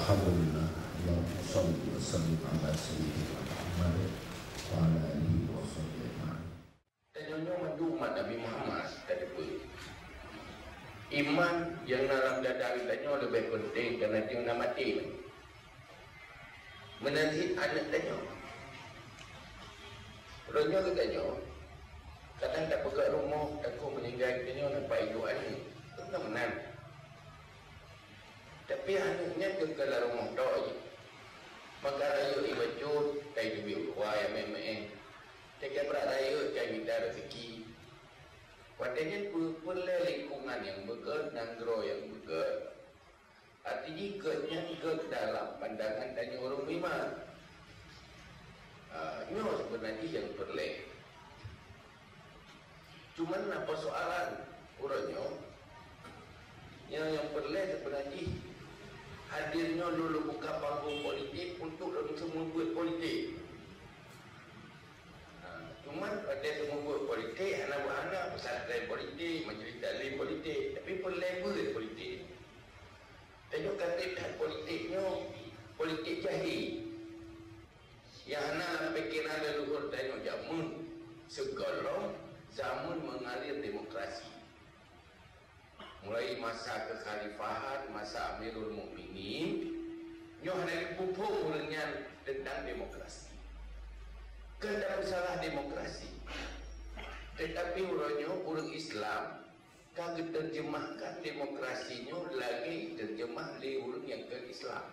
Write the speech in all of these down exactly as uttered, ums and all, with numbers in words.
Alhamdulillah. Allahumma shalli wa sallim ala sayyidina Muhammad wa ala alihi wa sahbihi ajma'in. Tanyoe nyoe mandum umat Nabi Muhammad tateupeue. Iman nyang na lam dada geutanyoe leubeh peunteng keuneuk na maté. Meunan cit aneuk tanyoe. Uroe nyoe geutanyoe kadang tapeugah rumoh, takot meuninggai geutanyoe nampak iduek aneuk. Meunan. Tapi aneuk nyan keu kala rumoh tok jih. Maka rayeuk ibacut, kai teubiet u luwa nyang meu'én-meu'én. Teuka brat rayeuk kai mita raseuki. Watèe nyan peu-, peureulèe lingkungan nyang beugèt, nanggroe nyang beugèt. Arti jih gèt nyan gèt dalam pandangan tanyoe ureueng meuiman. Ah, nyoe seubeuna jih nyang peureulèe. Cuman na persoalan uroe nyoe, nyang, nyang peureulèe seubeuna jih hadir nyoe lôn buka panggong politik untuk lôn seumeubeuet politik. Ha, cuman watèe seumeubeuet politik, hana beuhana pesantren politik, majelis taklim politik, tapi peureulèe beuet politik. Tanyoe ka trép that politik nyoe, politik jahé. Nyang hana lam pikeran leluhur tanyoe jameun sigohlom zaman mengalir demokrasi. Mulai masa kekhalifahan, masa Amirul Mukminin, nyoe hana jipeuphom ureueng nyan teuntang demokrasi. Keu tapeusalah demokrasi. Teutapi uroe nyoe ureueng Islam ka geuteurjeumahkan demokrasi nyoe lagèe teurjeumah lé ureueng nyang kon Islam.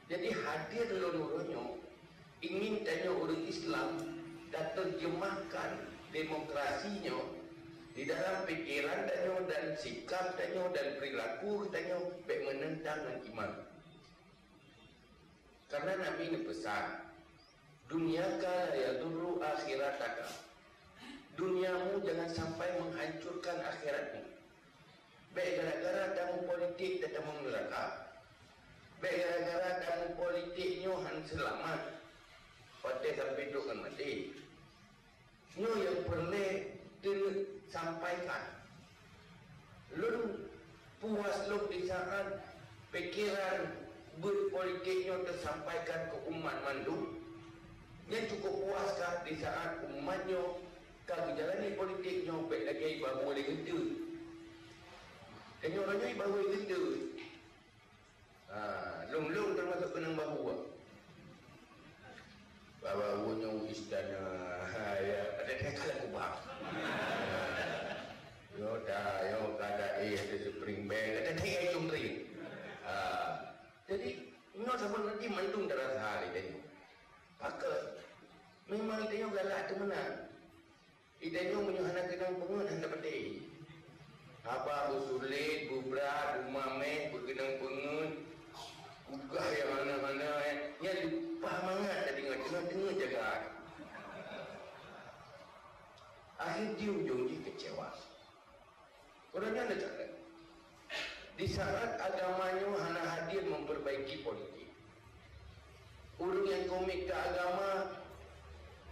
Jadi, hadir lôn uroe nyoe ingin tanyoe ureueng Islam tateurjeumahkan demokrasi nyoe di dalam pikeran tanyoe dan sikap tanyoe dan peurilaku tanyoe bèk meunentang ngon iman. Karena Nabi neupeusan, "Dunyaka la yadurru akhirataka." Duniamu jangan sampai menghancurkan akhiratmu. Bèk gara-gara tamong politik tatamong neuraka. Bèk gara-gara tamong politik nyoe han seulamat, watèe sampoe trok ngon maté. Nyoe nyang peureulèe keuneuk sampaikan. Lôn puas lom di saat pikeran beuet politik nyoe teusampaikan keu umat mandum. Nyan cukôp puas ka di saat umat nyoe ka geujalani politik nyoe bèk lagèe bahue lé geunteue. Tanyoe uroe nyoe bahue lé geunteue. Ha, lôn-lôn teumasok keunong bahue. Bahue nyoe istana, ha, ya, ada dia kalah kubah. Yo dah, yo kada eh ada spring bed, ada dia cungkring. Ha, jadi nyoe sama nanti mandum darah sehari tadi. Pakon? Memang dia galak tu menang. Di tanyoe meunyoe hana keunong peungeut, hana peudeh. Haba beusulet, beubrat, beumameh, beukeunong peungeut, tugaih nyang hana-hana, eh, nyan leupah mangat tadi ngon teungeut-teungeut jaga. Akhé jih ujong jih keucewa. Ureueng nyan neucatat, di saat agama nyoe hana hadir memperbaiki politik, ureueng nyang komit keu agama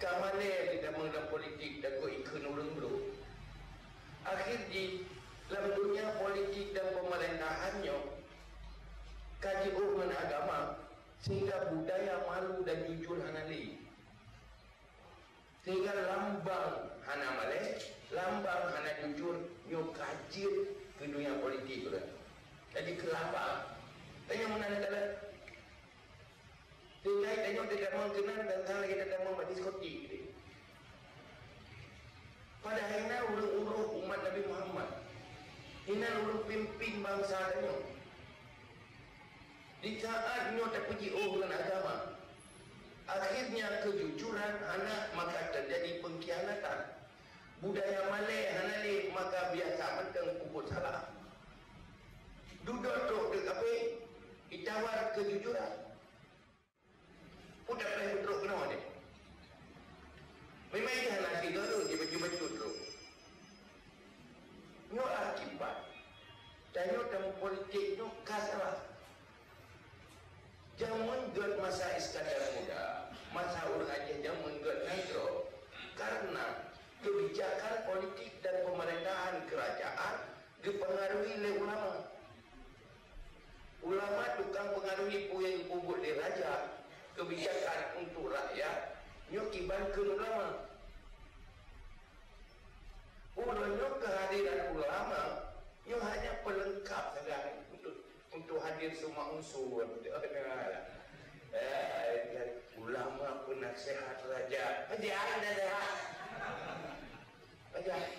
ka malèe geutamong lam politik takot ikheun ureueng brok. Akhé jih, lam donya politik dan peumeurintah nyoe ka jiôh ngon agama, sehingga budaya malu dan jujur hana lé. Sehingga lambang hana malèe, lambang hana jujur, nyoe ka jeuet keu donya politik uroe nyoe. Jadi keu lambang. Tanyoe meunan keunan. Sehingga tanyoe teutamong keunan dan sang lagèe teutamong bak diskotik. Padahai na ureueng uroh umat Nabi Muhammad. Inan ureueng pimpin bansa tanyoe. Di saat nyoe tapeujiôh ngon agama, akhirnya kejujuran hana, maka terjadi pengkhianatan. Budaya malèe hana lé, maka biasa mantong peubuet salah. Dudoe trok keu kafé, itawar kejujuran. Peue tapreh beutrok keunoe deh? Memang jih hana sigoe lôn jibacut-bacut lôn. Nyoe akibat tanyoe tamong politik nyoe ka salah. Jameun gèt masa Iskandar Muda, masa ureueng Aceh jameun gèt nanggroe, karena kebijakan politik dan pemerintahan kerajaan geupengaruhi lé ulama. Ulama tukang Kebijakan untuk rakyat nyoe kiban keu ulama. Uroe nyoe kehadiran ulama nyoe hanya pelengkap saja untuk, untuk hadir semua unsur. Eh, ulama penasehat raja. Pejalan dah sehat. Pejalan.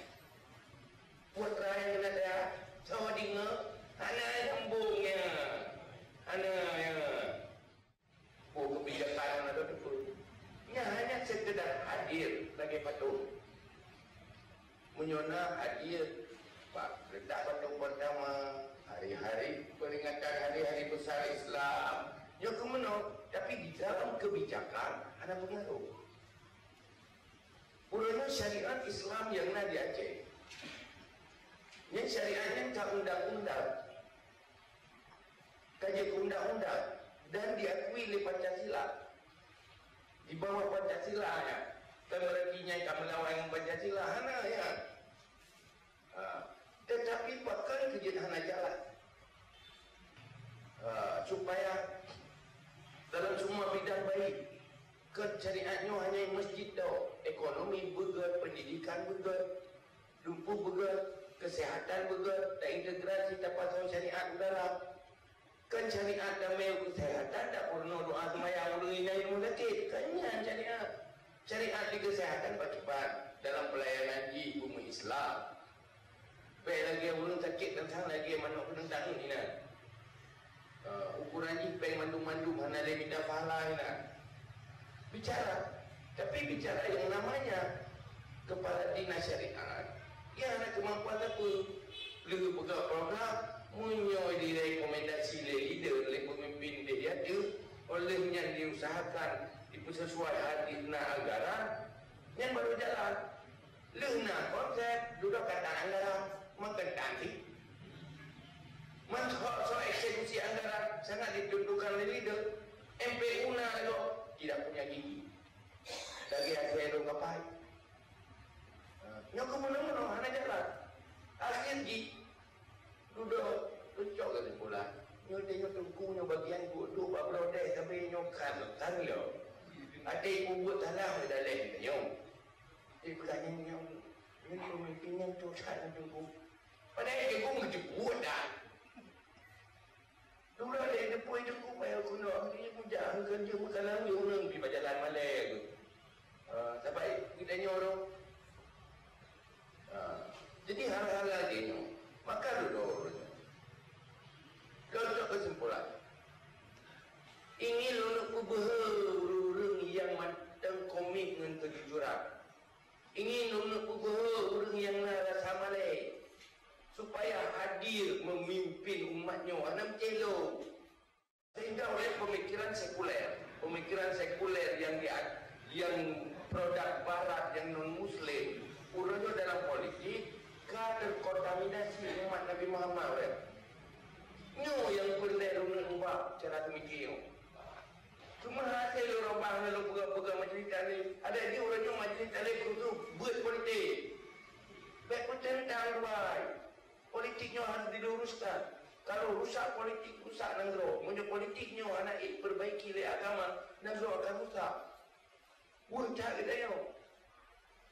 Putra nyang keuneuk teuka, soe deungoe? Hana nyambong nyan. Hana nyan. Oh, kebijakan hana teupeue. Nyan hanya sekedar hadir lagèe patong. Meunyoe na hadir, bak letak patong pertama, hari-hari peringatan hari-hari besar Islam, nyoe keuh meunoe, tapi di dalam kebijakan hana pengaruh. Uroe nyoe syariat Islam nyang na di Aceh. Nyan syariat nyan ka undang-undang. Ka jeuet undang-undang dan diakui lé Pancasila. Di bawah Pancasila nyan. Kan berarti nyan ka meulawan ngon Pancasila, hana nyan. Ha. Tetapi pakon keu jeuet hana jalan? Ha, supaya dalam semua bidang baik. Kon syariat nyoe hanya masjid tok, ekonomi beugöt, pendidikan beugöt, lumpuh beugöt, kesehatan beugöt, terintegrasi tapasoe syariat u dalam. Kan syariat damé u kesehatan dak peurunoe doa seumayang ureuëng inong rumoh sakét. Kan nyan syariat. Syariat di kesehatan bak kiban dalam pelayanan jih umat Islam. Bèk lagèe ureuëng sakét teuntang lagèe manok teuntang inan. Uh, ukuran jih péng mandum-mandum hana lé mita pahala inan. Bicara. Tapi bicara yang namanya kepala dinas syariat, dia hana kemampuan apa. Leuh peugah program, meunyoe direkomendasi lé leader, lé pemimpin deh jatuh, oleh nyan diusahakan dipeuseusuai hadis na anggaran, nyan baru jalan. Leuh na konsep, dudoe kata anggaran, meukeuntan sih. Meusoe-soe eksekusi anggaran sangat ditentukan lé leader. M P U na lom tidak punya gigi. Lagèe asèe lôn kapai. Ha, nyoe keuh meunoe-meunoe hana jalan. Akhé jih, dudoe, leucok keusimpulan. Nyoe teuh nyoe teungku nyoe bagian duek-duek bak bloe deh, tapi nyoe kan, kan lom. Até ibu buet salah meudaleh nyoe. Tapi peugah nyan nyoe, nyoe peumimpin nyan tosah ngon teungku. Padahai teungku meujeuet dah. Dua lé deungon teungku payah keunoe, dia mujak angkon dia meukalang ureuëng pi bajalan malèe tu. Ah, sabai geutanyoe tu. Ah, jadi hal-hal lagèe nyoe, maka dudoe ureuëng nyoe. Lôn cok keusimpulan. Ingin lôn peubeuhe ureuëng-ureuëng nyang mantong komit ngon keujujuran. Ingin lôn peubeuhe ureuëng nyang na rasa malèe, supaya hadir memimpin umat nyoe hana meucélo. Sehingga oleh pemikiran sekuler, pemikiran sekuler yang dia, yang produk barat, yang non muslim, ureuëng nyoe dalam politik ka terkontaminasi umat Nabi Muhammad. Nyoe nyang peureulèe lôn ubah cara pemikir. Cuma hase lôn ubah ngon lôn peugah-peugah majlis taklim. Ada di ureuëng nyoe majlis taklim khusus buet politik. Bèk peuteuntang duai. Politik nyoe harus diluruskan. Kalau rusak politik, rusak nanggroe. Meunyoe politik nyoe hana diperbaiki lé agama, nanggroe akan rusak. Weueh that geutanyoe.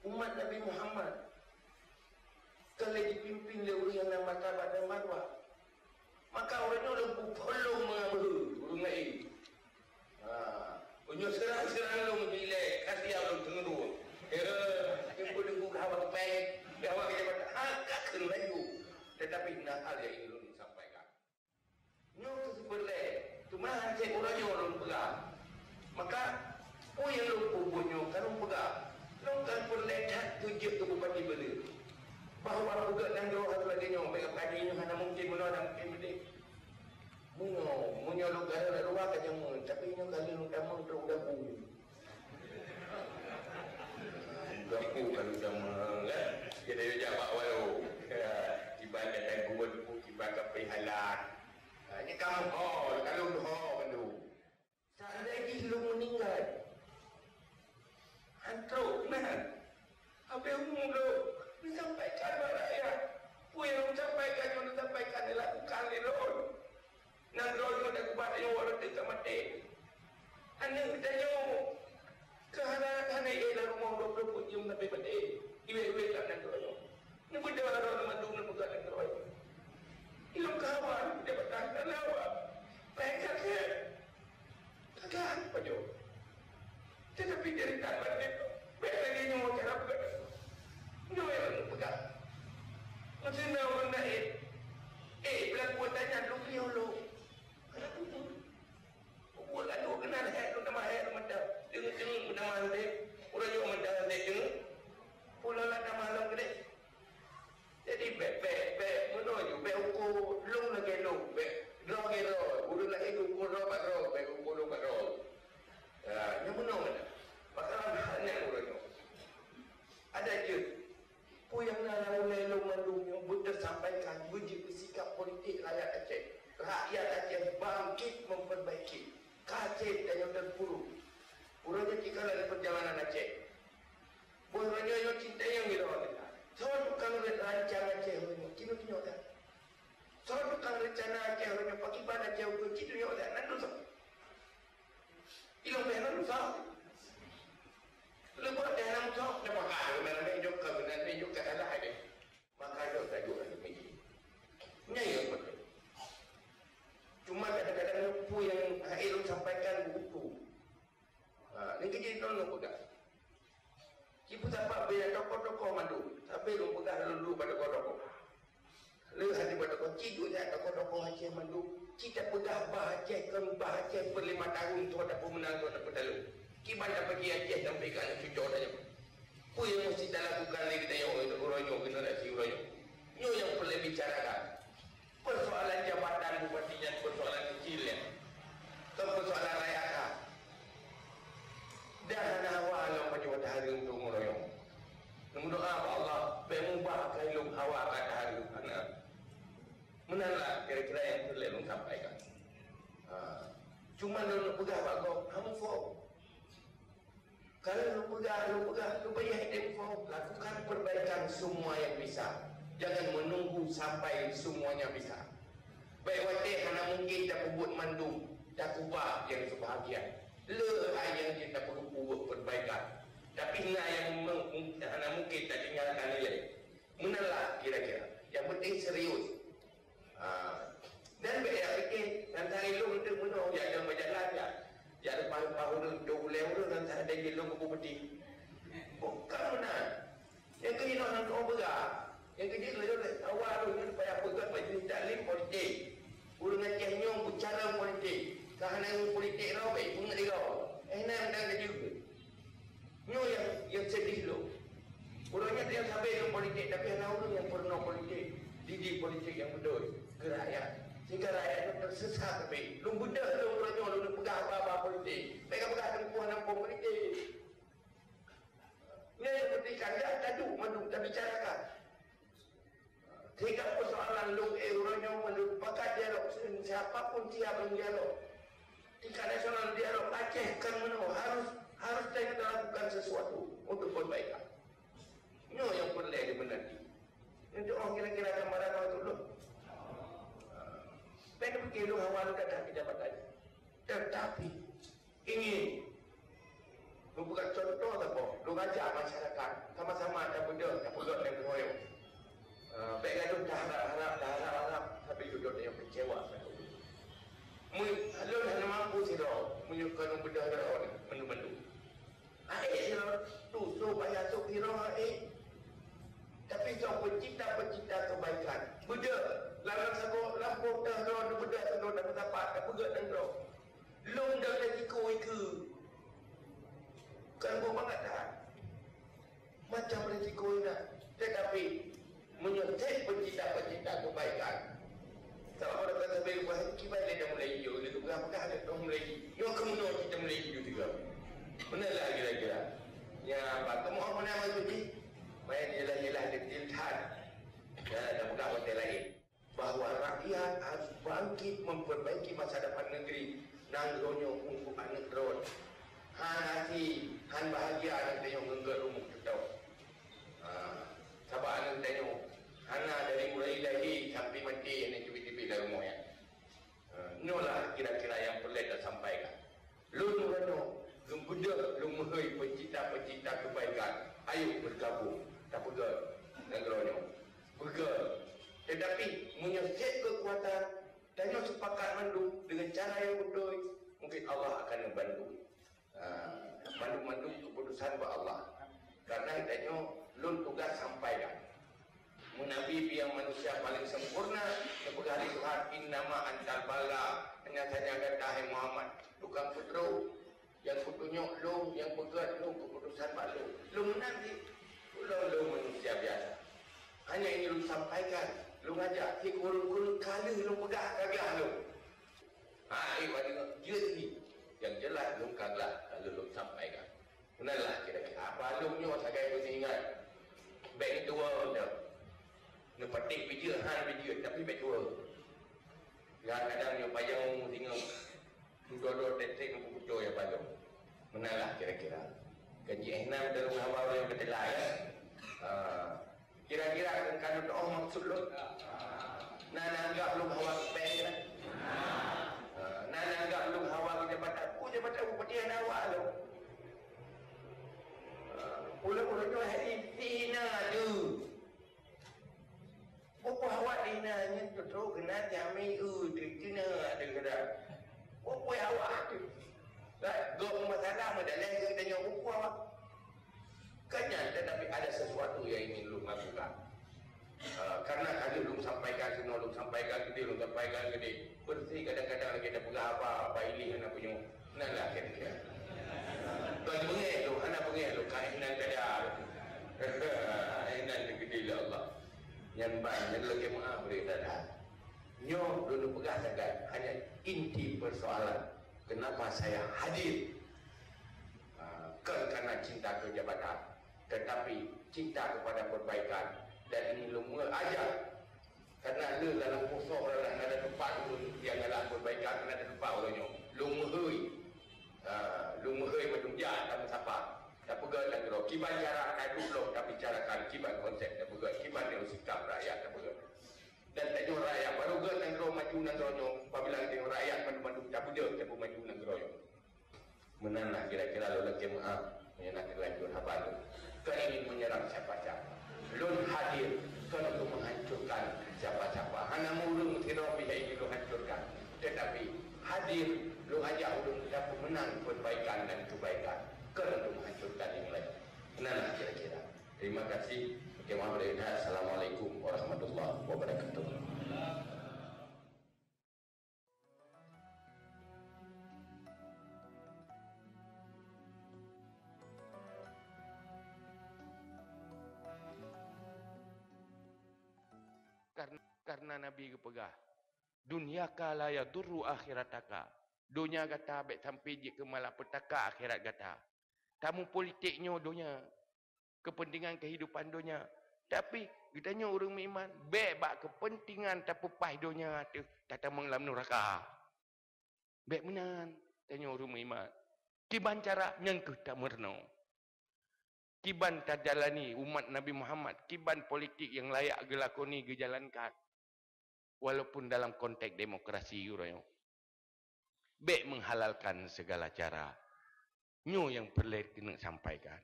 Umat Nabi Muhammad ka lheueh jipimpin lé ureuëng nyang na martabat dan marwah. Maka ureuëng nyoe lôn peuphon lôn meungabeuhe ureuëng laén. Ha, meunyoe seurang-seurang lôn dilèe, ka siap lôn teungeurung. Ya, teungku-teungku ka haba kupèe, ka haba keu jabatan, ha, ka kheun laju. Tetapi na hal nyang ingin lôn sampaikan. Nyoe keuh peureulèe, teuma han sép uroe nyoe lôn peugah. Maka, peue nyang lôn peubuet nyoe ka lôn peugah. Lôn ka peureulèe that keu jeuet keu bupati Beuleueh. Bahwa peugöt nanggroe harôh lagèe nyoe, bèk padi nyoe hana mungken meunoe, hana mungken meudéh. Meunyoe, meunyoe lôn ka rhot luwa ka jameun, tapi nyoe ka lheueh lôn tamong trok u dapur. Gapu kalau sama kan, kita yo jak bak walau. Ya, tiba datang gubernur, tiba kape halan. Ha, ni kamu ho, kalau ho bandu. Seandai jih lôn meuninggai, han trok nah. Habéh umu lôn, neusampaikan bak rakyat. Peue nyang lôn sampaikan nyoe neusampaikan dilakukan lé lôn. Nanggroe nyoe dan ubat nyoe walau teuka maté. Aneuk geutanyoe keuhana-hana éh lam rumoh dua ploh peuet jeuem sabe maté. Iwet-iwet lam nanggroe nyoe. Neubeudôh droe mandum neupeugah nanggroe nyoe. Ilong kawan jabatan dan lawan. Laén ka keu. Ka keu apa jo? Tetapi cerita bandit bèk lagèe nyoe cara peugah. Nyoe nyang neupeugah. Meuseunoe ureueng laén. Eh, beulaku tanya dulu beliau lo. Kenapa tu? Buet lalu keunan hèk lôn tamah hèk lôn mantong. Deungon-deungon peunaman deh. Uroe nyoe mantong deh deungon. Pulang lam tamah lom keudeh. Jadi bèk, bèk, bèk meunoe ju, bèk uko lôn lagèe lôn, bèk droe lagèe droe. Ureueng laén uko droe bak droe, bèk uko lôn bak droe. Ya, nyoe meunoe meunan. Maka lam hal nyan uroe nyoe. Adak jeuet, peue nyang na lam ulèe lôn mandum nyoe beuteusampaikan beujeuet keu sikap politik rakyat Aceh. Rakyat Aceh bangkit memperbaiki. Ka Aceh tanyoe teupuruk. Uroe nyoe cit ka lheueh peurjalanan Aceh. Boh uroe nyoe nyoe cit tayang di luwa teuka. Soe tukang rancang Aceh uroe nyoe? Ci tunyok that. Soe tukang rencana Aceh uroe nyoe? Pakriban Aceh uroe nyoe? Ci tunyok that. Nan dosa. Ilong bèk na dosa. Leubeh deh na dosa, na pakat ramè-ramè jok ka beuna, jok ka salah deh. Maka jok tajok lagi miji. Nyan nyang penting. Cuma kadang-kadang peue nyang hana lôn sampaikan buku. Ha, ni keuji lôn peugah. Ci peusapat bak tokoh-tokoh mandum, sabe lôn peugah lôn dulu bak tokoh-tokoh. Lheueh hana bak tokoh, ci duek that tokoh-tokoh Aceh mandum, ci tapeugah bah Aceh kon bah Aceh peuet lima tahun, soe tapeumeunang, soe tapeutalô. Kiban tapeuji Aceh sampai ka aneuk cucoe tanyoe. Peue nyang meusti talakukan lé geutanyoe uroe nyoe, generasi uroe nyoe? Nyoe nyang peureulèe bicarakan. Persoalan jabatan bupati nyan persoalan kecil nyan. Kon persoalan rakyat that. Dan hana hawa lom pajoh tahareuem teurimong royong. Neumeudoa bak Allah, bèk mubah keu lôn hawa ka tahareuem hana. Meunan lah kira-kira nyang peureulèe lôn sampaikan. Ha. Cuma lôn peugah bak gob, hana muphom. Kalau lôn peugah, lôn peugah, lôn payah idéh muphom, lakukan perbaikan semua yang bisa. Jangan menunggu sampai semuanya bisa. Bèk watèe hana mungkin tapeubuet mandum, takeubah nyang seubahagian. Le hai nyang jeuet tapeubuet perbaikan. Tapi na nyang mung-, hana mungkin tatinggalkan lé. Meunan lah kira-kira. Yang penting serius. Ha. Dan bèk jak pike, nan tahi lôn teuk meunoe, jak dong beujalan, jak, jak leupah-leupah ureueng, dong ulèe ureueng, nan tahi lôn keu bupati. Bukon meunan. Nyang keu inoe nan keu beurah. Nyang keu jih lôn awai lôn nyoe supaya peugah bak jeunesse taklim politik. Ureueng Aceh nyoe beucara politik. Ka hana ngon politik droe, bèk peungeut lé droe. Eh, nan, nan laju. Nyoe nyang, nyang sedih lom. Uroe nyoe nyang sabe lom politik, tapi hana ureueng nyang peurunoe politik, didik politik nyang beutôi keu rakyat. Sehingga rakyat nyoe teusesat sabe. Lôn beudôh lôn uroe nyoe lôn peugah haba-haba politik. Bèk kapeugah teungku hana muphom politik. Nyoe nyang penting kan dak taduek mandum tabicarakan. Sehingga persoalan lôn, eh, uroe nyoe meunurot pakat dialog, siapa pun siap lôn dialog. Tingkat nasional dialog Aceh kan meunoe harus, harus kita lakukan sesuatu untuk perbaikan. Nyoe nyang peureulèe dibeunati. Untuk oh kira-kira gambaran untuk lôn. Bèk pikir lôn hawa lôn ka that keu jabatan. Tetapi Ingin. Lôn peugah contoh saboh, lôn ajak masyarakat sama-sama tabeudôh, tapeugöt nanggroe. Ah, bèk gadoh taharap-harap, taharap-harap, tapi dudoe nyang keucewa. Meu-, lôn hana mampu sidroe, meunyoe kon lôn beudôh droe mandum-mandum. Akhé sidroe, tusoe payah sôk sidroe, eh. Tapi soe peucipta-peucipta kebaikan. Beudôh, lam saboh lampôh teuh droe, neubeudôh sidroe, tapeusapat, tapeugöt nanggroe. Lôn dan risiko ikeue. Kan buet mangat that. Macam risiko inan. Tetapi, meunyoe trép peucinta-peucinta keubaikan, sabab pada kata sabe ubah kiban lé dah mulai hijau, lé tu peugah-peugah lé dah mulai hijau. Nyoe keunoe kita mulai hijau juga. Benar lah kira-kira. Ya, bak kamoe mana maksud jih? Main ialah-ialah detil that. Ya, dah peugah hotel lain. Bahwa rakyat harus bangkit memperbaiki masa depan negeri nanggroe nyoe untuk aneuk droe. Han até, han bahagia aneuk tanyoe ngon geurumoh teutap. Ha, sabab aneuk tanyoe hana dari mulai lahé sampai maté hana teubiet-teubiet lam rumoh nyan. Ha, nyoe lah kira-kira nyang peureulèe tasampaikan. Lôn uroe nyoe Tanyoe sepakat mandum dengan cara yang beutôi, mungkin Allah akan membantu. Ha, mandum-mandum keputusan bak Allah. Karena tanyoe lôn tugas sampaikan. Meunyoe Nabi nyang manusia paling sempurna, geupeugah lé Tuhan, "Innama antal balagh," hanya saja gata, hai Muhammad, tukang peutrok. Nyang peutunyok lôn, nyang peugét lôn, keputusan bak lôn. Lôn meunan cit. Ulôn, lôn manusia biasa. Hanya ini lôn sampaikan, lôn ajak, cit ureuëng-ureuëng ka lheueh lôn peugah ka glah lôn. Ha, eh, bak deungoe, jeuet ni. Nyang jeulaih lôn ka glah, ka lheueh lôn sampaikan. Meunan lah kira-kira. Apa lôn nyoe sagai peuingat. Bèk tuwoe dah. Neupatéh bijeuet, han bijeuet, tapi bèk tuwoe. Kadang-kadang nyoe payong singoh. Dudoe-dudoe tetek meukucoi ya payong. Meunan lah kira-kira. Kan jih nan dalam hawa yang beuteulah ya. Ha. Kira-kira kan, kan oh maksud lôn. Nah, nanggap lôn hawa peng kan. Ha. Nah, nanggap lôn hawa ke jabatan. Oh, jabatan bupati hana hawa lôn. Ha. Pulang urut tu hari Cina tu. Peue awak di na nyan tutoe keunan jamé, eu, teukeuna teukeuna. Peue awak tu? Kan gop masalah meudaleh geutanyoe peue awak. Kan nyan, tetapi ada sesuatu yang ingin lôn lakukan. Ah, karena tadi lôn sampaikan sinoe, lôn sampaikan keudéh, lôn sampaikan keudéh. Beureuti kadang-kadang lagèe tapeugah haba, haba ilèe hana punyueng. Nan lah kira-kira. Kon beungèh lôn, hana beungèh lôn, ka inan kada. Inan teukeudi lé Allah. Nyan ban, nyan lagèe meu'ah bri that. Nyoe lôn peugah sagai, hanya inti persoalan. Kenapa saya hadir? Ah, kon karena cinta ke jabatan, tetapi cinta kepada perbaikan. Dan ini lôn meuajak Karena le lam poso adalah na teumpat ureueng nyang galak perbaikan, na teumpat ureueng nyoe. Lôn meuhôi. Ha, lôn meuhôi mandum jak tameusapa. Tapeugah nanggroe. Kiban cara ka duek lom tabicarakan, kiban konsep tapeugah, kiban sikap rakyat tapeugah. Dan tanyoe rakyat, barô gèt nanggroe maju nanggroe nyoe, apabila tanyoe rakyat mandum-mandum tabeudôh, tapeumaju nanggroe nyoe. Meunan lah kira-kira lôn lakèe meu'ah, meunyoe na keulanjut haba lôn. Kon ingin menyerang siapa-siapa. Lôn hadir kon untuk menghancurkan siapa-siapa. Hana meuureueng sidroe pih ingin lôn hancurkan. Tetapi hadir lôn ajak ureueng kita pemenang perbaikan dan kebaikan. Kon untuk menghancurkan yang lain. Meunan lah kira-kira. Terima kasih. Oke, maaf lahir dan batin. Assalamualaikum warahmatullahi wabarakatuh. Karena, karena Nabi geupeugah, "Dunyaka la yadurru akhirataka." Donya gata bèk sampai jeuet keu malapetaka akhirat gata. Tamu politik nyoe donya. Kepentingan kehidupan donya. Tapi geutanyoe ureueng meuiman, bèk bak kepentingan tapeupaih donya teuh tatamong lam nuraka. Bèk meunan, tanyoe ureueng meuiman. Kiban cara nyan keuh tameurunoe. Kiban tajalani umat Nabi Muhammad, kiban politik nyang layak geulakoni geujalankan. Walaupun dalam konteks demokrasi uroe nyoe. Bèk menghalalkan segala cara. Nyoe nyang peureulèe keuneuk sampaikan.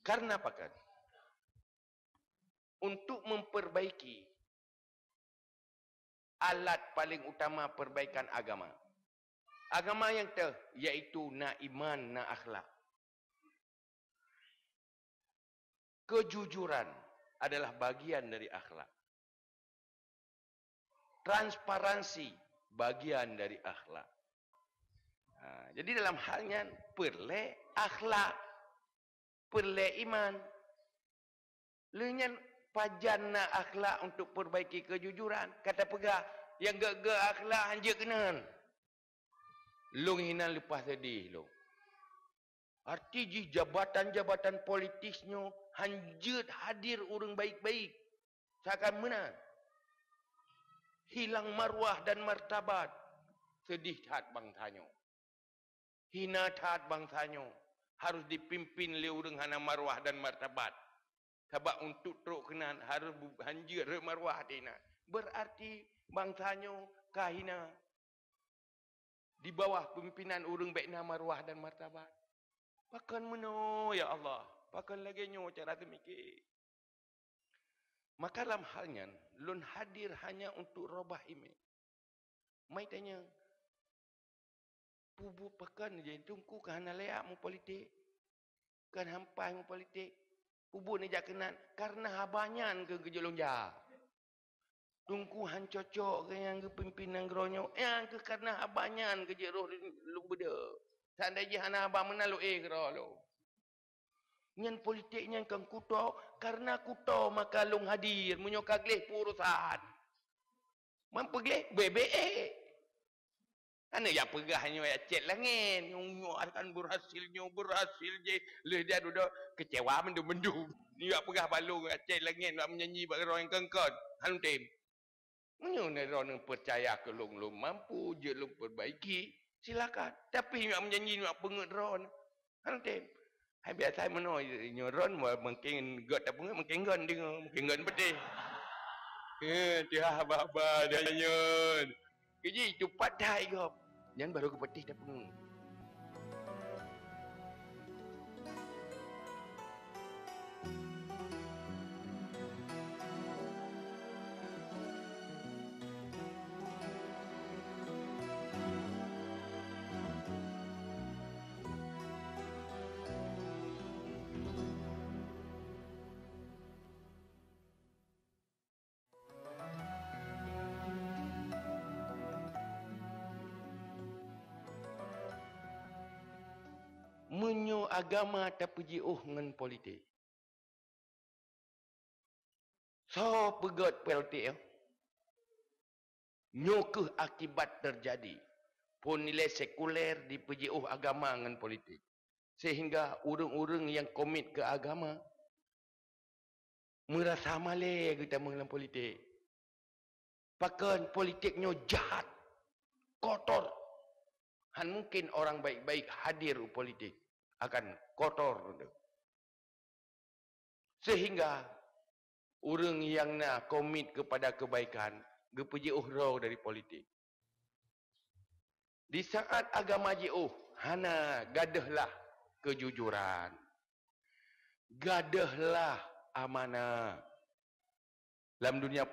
Karena pakon? Untuk memperbaiki alat paling utama perbaikan agama. Agama nyang teuh, yaitu na iman, na akhlak. Kejujuran adalah bagian dari akhlak. Transparansi bagian dari akhlak. Ha, jadi dalam hal nyan peureulèe akhlak, peureulèe iman. Lheueh nyan pajan na akhlak untuk perbaiki kejujuran. Ka tapeugah, nyang gèt-gèt akhlak hanjeuet keunan. Lôn hinan leupah seudeh lôn. Arti jih jabatan-jabatan politik nyoe hanjeuet hadir ureueng baik-baik. Seakan meunan. Hilang marwah dan martabat. Seudeh that bansa nyoe. Hina that bansa nyoe. Harus dipimpin lé ureueng hana marwah dan martabat. Sabab untuk trok keunan harus bu-, hanjeuet rot marwah teuh inan. Berarti bansa nyoe ka hina. Di bawah pimpinan ureueng bèk na marwah dan martabat. Pakon meunoe, ya Allah? Pakon lagèe nyoe cara teumikir? Maka lam hal nyan, lôn hadir hanya untuk robah imej. Mai tanyong, peue buet pakon jih Teungku ka hana layak meupolitik? Kan hampai meupolitik. Peue buet neujak keunan? Karena haba nyan keuh geujok lôn jak. Teungku han cocok keu nyang geupimpin nanggroe nyoe. Nyan keuh karena haba nyan keuh jeuet roh lôn beudôh. Seandai jih hana haba meunan lôn éh keudroe lôn. Nyan politik nyan kon kuto, karena kuto maka lôn hadir. Meunyoe ka gleh peue urosan. Man peugleh, bèk-bèk ék. Hana jak peugah nyoe jak cét langét, nyoe, nyoe akan berhasil, nyoe berhasil jih. Lheueh nyan dudoe kecewa mandum-mandum. Nyoe jak peugah bak lôn jak cét langét, jak meunyanyi bak droeneuh kon-kon. Hana tem. Meunyoe droeneuh peucaya keu lôn, lôn mampu jeuet lôn perbaiki, silakan. Tapi nyoe jak meunyanyi, nyoe jak peungeut droeneuh. Hana tem. Hai biasa meunoe nyoe droeneuh, mungken gèt tapeungeut, mungken gèt deungoe, mungken gèt peudeh. Eh, teuhah haba-haba dah nyan. Keu jih tupat that gob. Nyan barô geupeudeh tapeungeut. Meunyoe agama tapeujiôh ngon politik, soe peugèt politik nyoe? Nyoe keuh akibat teujadi phon nilai sekuler dipeujiôh agama ngon politik, sehingga ureuëng-ureuëng nyang komit keu agama meurasa malèe geutamong lam politik. Pakon politik nyoe jahat, kotor. Han mungkin orang baik-baik hadir u politik, akan kotor. Sehingga ureuëng nyang na komit keupada keubaikan geupeujiôh droe dari politik. Di saat agama jiôh, hana gadôhlah keujujuran, gadôhlah amanah. Lam dunia